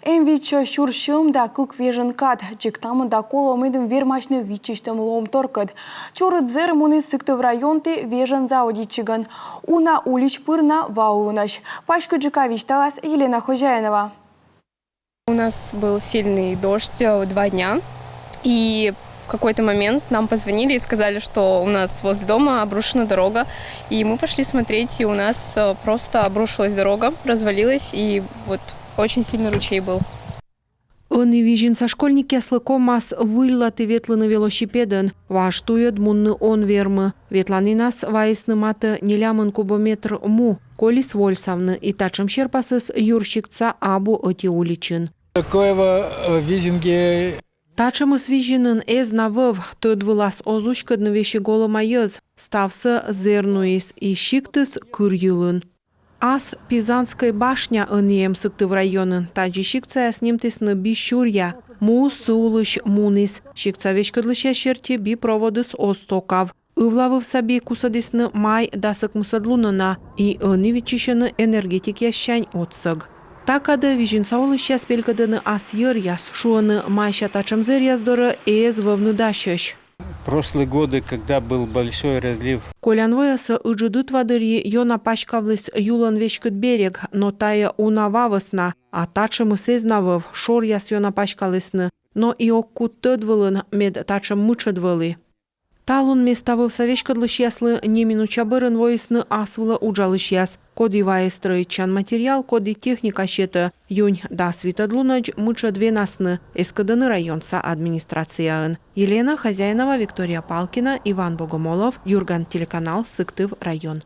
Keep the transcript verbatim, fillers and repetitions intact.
Эм вит сё сюрс сьӧм да кык вежон кад. Дзик та мында колӧ ӧмидӧн вермасьны виччысьтӧм лоӧмторкӧд. Чорыд зэр муніс Сыктыв районті вежон заводитчигӧн. Уна улич пыр на ва улынӧсь. Паськыдджыка висьталас Елена Хозяинова. У нас был сильный дождь э, два дня, и в какой-то момент нам позвонили и сказали, что у нас возле дома обрушена дорога. И мы пошли смотреть, и у нас э, просто обрушилась дорога, развалилась, и вот очень сильный ручей был. Ӧні Визинса школьникъяслы ковмас выль латі ветлыны велосипедӧн. Важ туйӧд мунны он вермы. Ветланінас вайисны матӧ нелямын кубометр му. Колис вольсавны, и татшӧм серпасыс юрсиктса абу ӧти уличын. Такого э, в Визинге Татшӧмыс Визинын эз на вӧв. Тӧд вылас оз уськӧдны весиг олӧма йӧз. Ставсӧ зэр нуис, и сиктыс кыр йылын. Ас Пизанскӧй башня ӧні эм Сыктыв районын. Тадзи сиктсаяс нимтісны Би сюръя. Муыс сы улысь муніс. Сиктса веськӧдлысьяс серти, би проводыс оз токав. Ывла вывса би кусӧдісны май дас ӧкмысӧд лунӧ на, и ӧні виччысьӧны энергетикъяссянь отсӧг. Та кадӧ Визинса олысьяс пелькӧдӧны ас йӧръяс, шуӧны, майся татшӧм зэръяс дорӧ эз вӧвны дасьӧсь. Прошлые годы, когда был большой разлив Колян воясӧ ыджыд ытва дырйи ёна паськавліс юлӧн веськыд берег, но тайӧ уна ва вӧсна, а татшӧмыс эз на вӧв, шоръяс ёна паськалісны, но и ог кут тӧд вылын, мед татшӧм мытшӧд вӧлі. Талун места вывса веськӧдлысьяслы неминуча бӧрын воисны ас вылӧ уджалысьяс. Коді вайӧ стрӧитчан материал, коді техника сетӧ. Юнь дас витӧд лунӧдз мытшӧд венасны, эскӧдӧны районса администрацияын. Елена Хозяинова, Виктория Палкина, Иван Богомолов, Юрган телеканал, Сыктыв район.